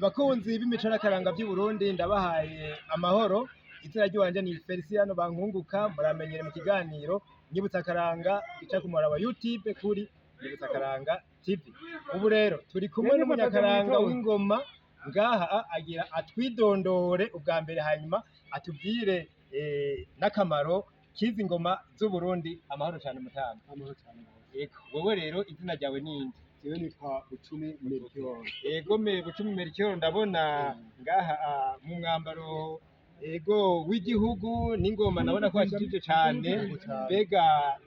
Bakunzi b'imico n'akaranga by'u Burundi, ndabahaye amahoro. Izina ry'iwanje ni Feliciano Bankunguka, muramenyere mu kiganiro Nyibutsa Akaranga gica ku muhora wa YouTube kuri Nyibutsa Akaranga TV. Ubu rero turi kumwe n'umunyakaranga w'ingoma ngaha, agira atwidondore ubwa mbere, hanyuma atubwire n'akamaro k'izi ngoma z'u Burundi. Amahoro cyane, mutama. Amahoro cyane rwose. Yego, wewe rero izina ryawe ninde? Jewe nitwa Bucumi Melchior. Ego me Bucumi Melchior, ndabona ngaha mu mwambaro ego w'igihugu n'ingoma, ndabona ko washikije cane. Yego cane. Mbega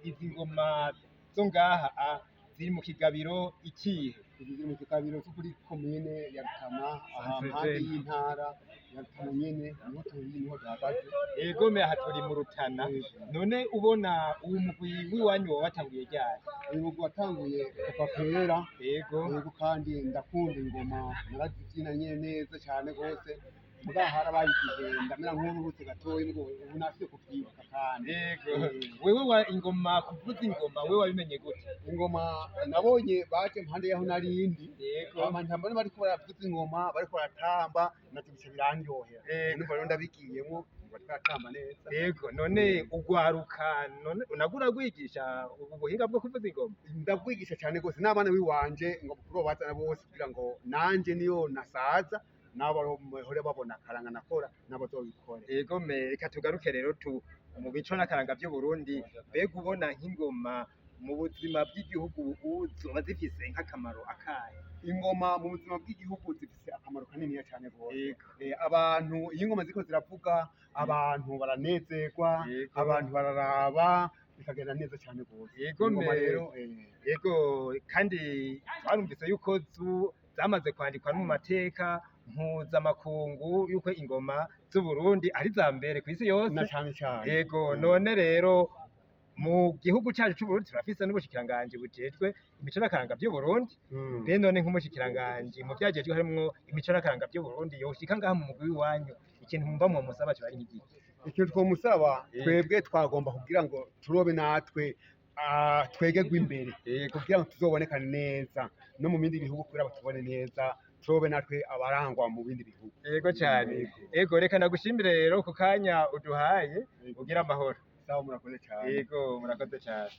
izi ngoma zo ngaha ziri mu kigabiro ikihe? Izi ziri mu kigabiro cyo kuri komine ya Rutana, aha Centre mpande Jeune. y'intara ya Rutana nyene, niho turi, niho duhagaze. Ego me, aha turi mu Rutana. None ubona uwo mugwi w'iwanyu woba watanguye ryari? Uyu mugwi watanguye kuva kera. Ego. Yego, kandi ndakunda ingoma, narazibyina nyene neza cyane rwose. Muga harabaye igihe ndamera nk'uruhutse gatoyi, ngo ubu nasubiye kuvyibuka kandi. Ego, wewe wa ingoma, kuvuza ingoma, wewe wabimenye gute? Ingoma nabonye baje impande yaho narindi. Yego. Hama mbona bariko baravuza ingoma, bariko baratamba, navyo bica birandyohera. Yego. Numva rero ndabigiyemwo, numva twaratamba neza. Yego, none ugwaruka, none unagura rwigisha ubu buhinga bwo kuvuza ingoma? Ndabwigisha cyane rwose n'abana biwanje, ngo bazana bose kugira ngo nanje niyo nasaza nabo bahore babona akaranga nakora, nabo bazobikore. Yego me, reka tugaruke rero tu mu bico n'akaranga by'u Burundi. Mbega ubona nk'ingoma mu buzima bw'igihugu ubu zoba zifise nk'akamaro akahe? Ingoma mu buzima bw'igihugu zifise akamaro kaniniya cyane rwose. Yego. Abantu iyo ingoma ziriko ziravuga, abantu baranezerwa. Yego. Abantu bararaba bikagenda neza cyane rwose. Yego Ingoma me. rero Yego, kandi twarumvise yuko zamaze kwandikwa no mu mateka mpuzamakungu yuko ingoma z'u Burundi ari za mbere kw'isi yose. Na cyane cyane. Yego, none rero mu gihugu cyacu c'u Burundi turafise n'ubushikiranganji bujejwe imico n'akaranga by'u Burundi. Mbe none nk'umushikiranganji mu vyajejwe harimwo imico n'akaranga by'u Burundi, yoshika ngaha mu mugwi w'iwanyu, ikintu mwumva mwomusaba kiba ari nk'igiki? Ikintu twomusaba, twebwe twagomba kugira ngo turobe natwe twegerwe imbere Yego. kugira ngo tuzobonekane neza no mu bindi bihugu, kugira batubone neza, turobe natwe abarangwa mu bindi bihugu. Yego cyane. Yego. Yego, reka nagushimire rero ku kanya uduhaye, ugira amahoro. Sawa, murakoze cyane. Yego, murakoze cyane.